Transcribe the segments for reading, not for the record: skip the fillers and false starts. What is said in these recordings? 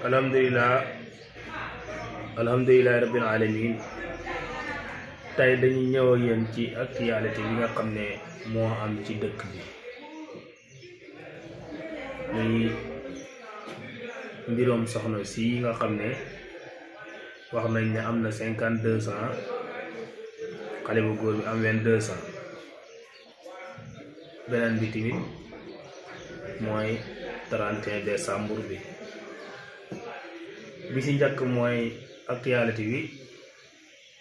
alhamdulilah rabbil alamin. tey dañuy ñëw ak yéen ci actualité bi nga xam ne moo am ci dëkk bi muy mbiroom soxna si nga xam ne wax nañ ne am na 52 ans, xale bu góor bi am 22 ans. beneen bi tamit mooy 31 décembre bi ci njëkk mooy actualité bi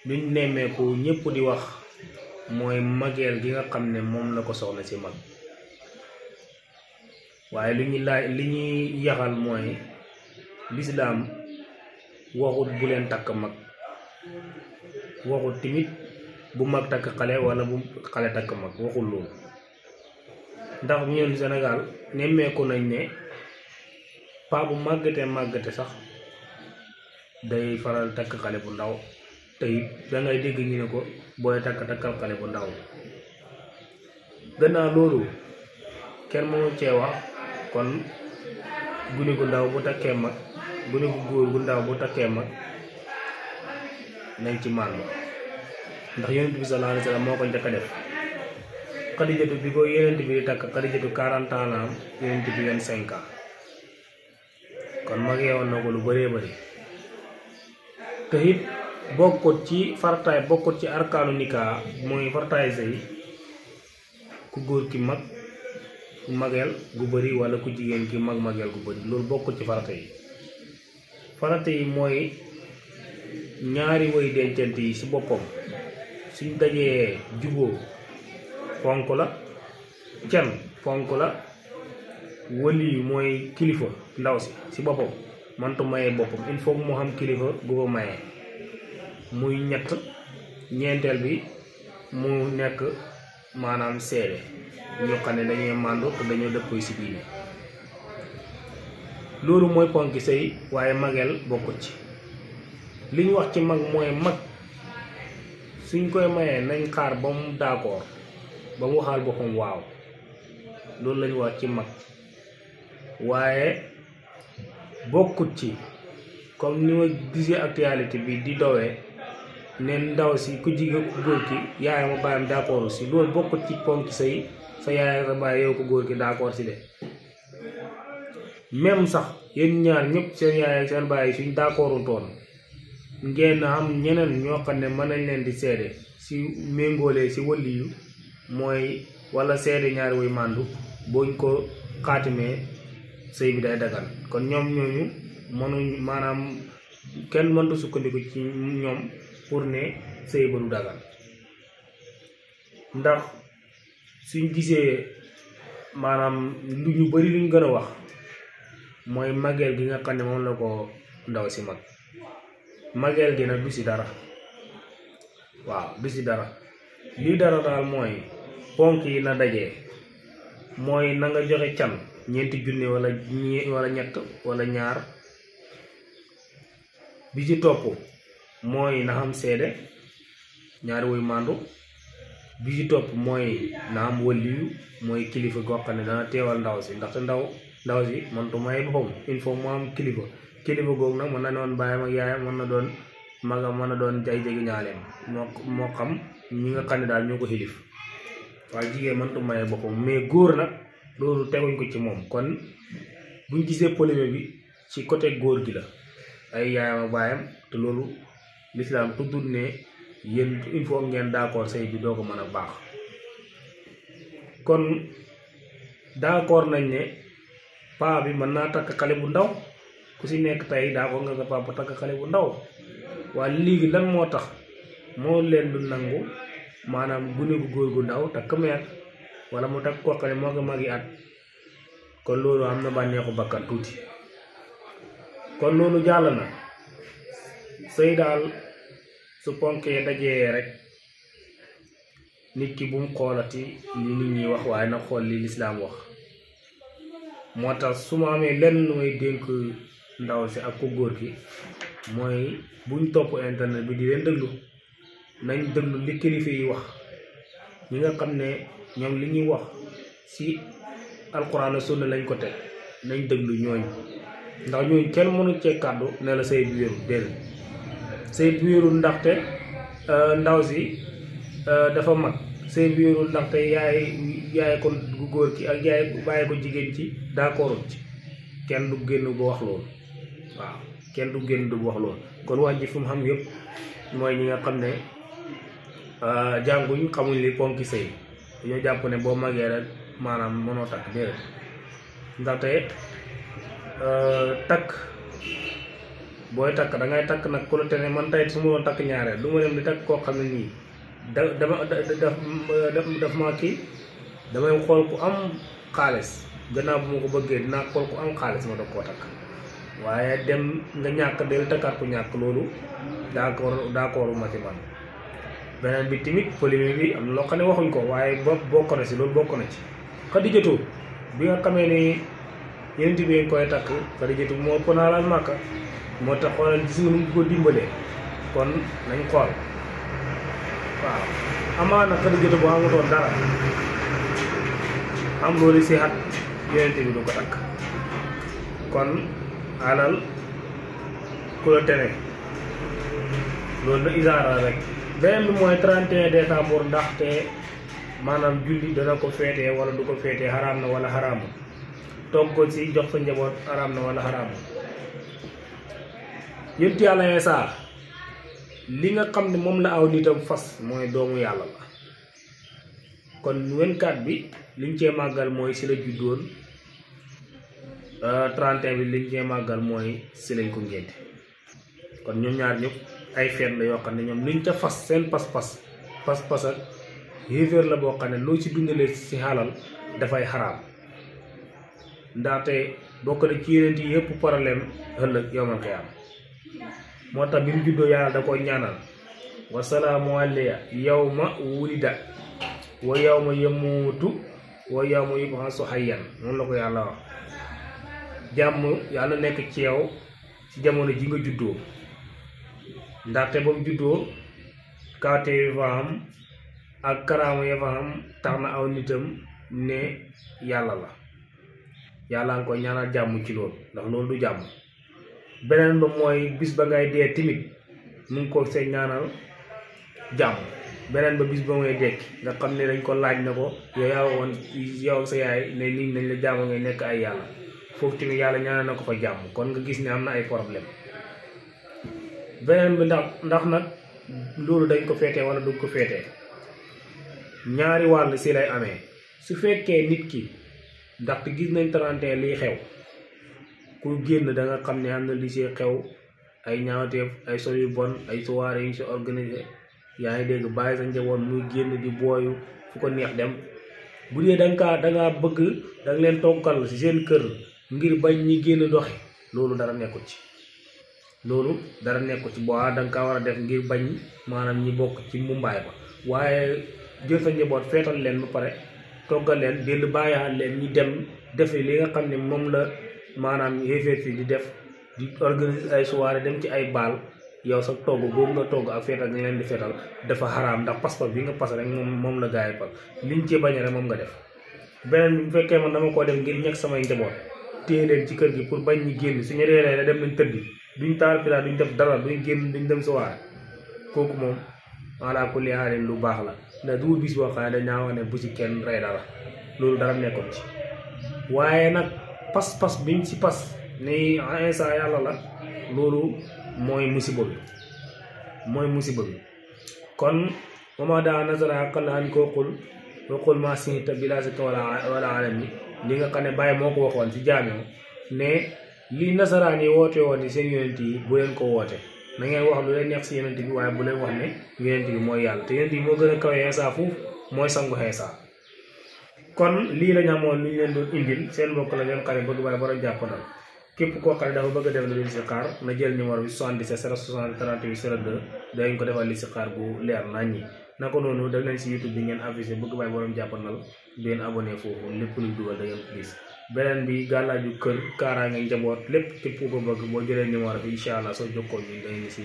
luñ nemmeeku ñëpp di wax mooy mageel gi nga xam ne moom la ko soxna si mag, waaye li ñuy yaxal mooy lislaam waxut bu leen takk mag, waxut tamit bu mag takk xale wala bu xale takk mag, waxul loolu. ndax ñun Sénégal nemmeeku nañ ne paa bu màggate sax day faral takk xale bu ndaw, te it dangay dégg ñu ne ko booy takkal xale bu ndaw. gannaaw loolu kenn mënu cee wax, kon gune gu ndaw bu takkee mag, gune gu góor gu ndaw bu takkee mag nañ ci màndu, ndax yonent bi sallallahu alayhi wa sallam moo ko njëkk a def. Xadijatu bi ko yonent bi di takk, Xadijatu 40 ans la am, yonent bi 25 ans, kon mag yeewoon na ko lu bëree bëri. te it bokkut ci farataay, bokkut ci arkaanu nikaa, mooy farataay sëy ku góor ki mag mageel gu bëri wala ku jigéen ki mageel gu bëri, loolu bokkut ci farata yi. farata yi mooy ñaari way dencante yi ci boppam suñ dajee juboo fonk la, can fonk la, wali mooy kilifa ndaw si boppam mantu maye boppam, il faut mu xam kilifa gu ko maye, muy ñett. ñeenteel bi mu nekk maanaam seede ñu xam ne dañuy màndu te dañoo dëppoo si diine. loolu mooy ponki sëy, waaye mageel bokkut ci. li ñu wax ci mag mooy mag suñ koy mayee nañ xaar ba mu d'accord, ba mu waxaal boppam waaw, loolu lañu wax ci mag. waaye bokkut ci comme ni ma gisee actualité bi di dowee ne ndaw si ku jigéen ku góor ki yaayam a baayam d'accord si, loolu bokkut ci ponki sëy. sa yaay sa baay yow ko góor ki d'accord si de, même sax yéen ñaar ñëpp seen yaay ak seen baay suñ d'accordu toon, ngeen am ñeneen ñoo xam ne mën nañ leen di seede si méngoolee si waliyu mooy wala seede ñaari way màndu, buñ ko xaatimee sëy bi day dagan. kon ñoom ñooñu mënuñ, maanaam kenn mënta sukkandiku ci ñoom pour ne sëy ba du dagan, ndax suñ gisee maanaam lu ñu bari luñ gën a wax mooy mageel gi nga xam ne moom la ko ndaw si mag. mageel gi nag du si dara, waaw du si dara. lii dara daal mooy ponk yi na dajee, mooy na nga joxe can 4 junne wala ñett wala ñaar. bi ci topp mooy na xam seede ñaari wuy màndu. bi ci topp mooy na am waliyu mooy kilifa goo xam ne dana teewal ndaw si, ndaxte ndaw si mëntu may boppam, il faut mu am kilifa googu nag mën na doon baayam ak yaayam, mën na doon magam, mën na doon jay jegi ñaaleem, moo xam ñi nga xam ne daal ñoo ko xilif. waaye jigéen mëntu maye boppam, mais góor nag loolu teguñ ko ci moom. kon buñ gisee polémique bi ci côté góor gi la, ay yaayam ak baayam, te loolu lislaam tuddul ne yéen il faut ngeen d'accord sëy bi doo ko mën a baax. kon d'accord nañ ne paa bi mën naa takk xale bu ndaw, ku si nekk tey d'accord nga sa papa takk xale bu ndaw. waaye léegi lan moo tax moo leen du nangu maanaam gune gu góor gu ndaw takk meer, wala mu takk koo xam ne moo ko magi at. kon loolu am na bànneexu bakkan tuuti. kon loolu jàll na. sëy daal su ponkee dajee rek nit ki bu mu xoolati li nit ñi wax, waaye na xool li lislaam wax. moo tax su ma amee lenn lu may dénk ndaw si ak ku góor ki mooy buñ topp internet bi di leen déglu, nañ déglu li kilifa yi wax. ñi nga xam ne ñoom li ñuy wax si alquran ak sunna lañ ko teg, nañ déglu ñooñ ndax ñooñu kenn mënu cee kàddu ne la say wéeru déedéet say wéeru ndaxte ndaw si dafa mag say wéeru ndaxte yaay ko gu góor ki ak yaay bàyyi ko jigéen ci d'accord ci kenn du génn bu wax loolu waaw kenn du génn du wax loolu kon wax ji fu mu xam yëpp mooy ñi nga xam ne jànguñ xamuñ li ponki sëy dañoo jàpp ne boo magee rek maanaam mënoo takk déedéet ndaxte takk booy takk da ngay takk nag ku la te ne man tey su ma doon takk ñaareel du ma dem di takk koo xam ne nii daf ma kii damay xool ku am xaalis gannaaw bu ma ko bëggee dinaa xool ku am xaalis ma doog koo takk waaye dem nga ñàkk del takkaat ku ñàkk loolu d'accord ma ci man. beneen bi tamit polémique bi am na loo xam ne waxuñ ko waaye bokk na si loolu bokk na ci Xadijatu bi nga xamee ni Yonent bi koy takk Xadijatu moo pënaalal Màkka moo tax xoolal gis nga nu ko dimbalee kon nañ xool waaw amaana Xadijatu boo amutoon dara am loolu si xat Yonent bi du ko takk kon alal ku la tere loolu la isaara rek. beneen bi mooy 31 décembre ndaxte maanaam julli dana ko feetee wala du ko feetee xaraam na wala xaraamu toog ko ci jox sa njaboot xaraam na wala xaraamu yonent yàlla Iisaa li nga xam ne moom la aw nitam fas mooy doomu yàlla la kon 24 bi liñ cee màggal mooy si la juddoon 31 bi liñ cee màggal mooy si lañ ko ngénte kon ñoom ñaar ñëpp ay feet la yoo xam ne ñoom liñ ca fas seen pas-pas ak yéeféer la boo xam ne loo ci dundalee ci xalal dafay xaraam ndaxte bokk na ci yeneen yi yëpp problème ëllëg yowmal qiyaam moo tax bi mu juddoo yàlla da ko ñaanal wasalaamu alayya yawma wulida wa yawma yamuutu wa yawma yub'asu hayyan noonu la ko yàlla wax jàmm yàlla nekk ci yow ci jamono ji nga juddoo ndaxte ba mu juddoo kaate yi fa am ak karaama ya fa am tax na aw nitam ne yàlla la yàlla nga ko ñaanal jàmm ci loolu ndax loolu du jàmm beneen ba mooy bis ba ngay dee timit mu ngi ko see ñaanal jàmm beneen ba bis ba ngay dekki nga xam ne dañ ko laaj na ko yow sa yaay ne lii nañ la jàmm ngay nekk ay yàlla foofu tamit yàlla ñaanal na ko fa jàmm kon nga gis ne am na ay problème beneen bi ndax nag loolu dañ ko feetee wala du ko feetee ñaari wàll si lay amee su fekkee nit ki ndaxte gis nañ 31 liy xew ku génn da nga xam ne am na li si xew ay ñaawteef ay sol yu bon ay soirée yu si organisé yaa ngi dégg bàyyi sa njaboot muy génn di booyu fu ko neex dem bu dee dangaa bëgg da nga leen toggal si seen kër ngir bañ ñi génn doxi loolu dara nekkul ci loolu dara nekkul ci boo da nga kaa war a def ngir bañ maanaam ñi bokk ci mumbaay ba waaye jël sa njaboot feetal leen ba pare toggal leen dellu bàyyiwaat leen ñi dem defi li nga xam ne moom la maanaam yéeféer fi di def di organiser ay soirée dem ci ay baal yow sa togg boobu nga togg ak feetal nga leen di feetal dafa xaraam ndax passeport bi nga pass rek moom la gars yi pas liñ cee bañ rek moom nga def beneen bi bu fekkee man dama koo def ngir ñekk samay njaboot téye leen ci kër gi pour bañ ñi génn suñu reeree dem nañ tëddi duñ taal pila duñ def dara duñ génn duñ dem soirée kooku moom ala kulli haalin lu baax la ndax du bis boo xam ne dañaa wax ne bu ci kenn rey dara loolu dara nekkoon ci waaye nag pas-pas biñ ci pas ni Iisaa yàlla la loolu mooy musiba bi kon mama daa nasara xaqala an koo xul waxul ma sinita bilasika wala alami li nga xam ne Baye moo ko waxoon ci jaamew ne li nasaraan yi woote woon ni seen yonent yi bu leen ko woote na ngeen wax lu leen neex si yonent bi waaye bu leen wax ne yonent bi mooy yàlla te yonent bi moo gën a kawe Iisaa foofu mooy sangu Iisaa kon lii la ñu amoon lu ñu leen doon indil seen mbokk la leen xarit bëgg Baye borom jàppandal képp koo xam ne dafa bëgg a def lu listixaar na jël numéro bi 77 060 38 02 dañ ko defal listixaar bu leer nañ ñi naka noonu def leen si YouTube bi ngeen affiché bëgg Baye borom jàppandal ngeen abonné foofu lépp luy dugal da ngeen ko gis beneen bi gàllaaju kër kaaraange njaboot lépp képp ku ko bëgg boo jëlee numéro bi incha allah soo jokkoo ñu da ngeen si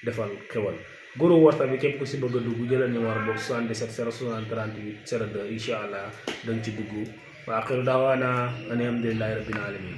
defal xewal guru WhatsApp bi képp ku si bëgg a dugg jëlal numéro boobu 77 060 38 02 incha allah dañ ci dugg wa axiru daawaana an alhamdulillahi rabbil alamin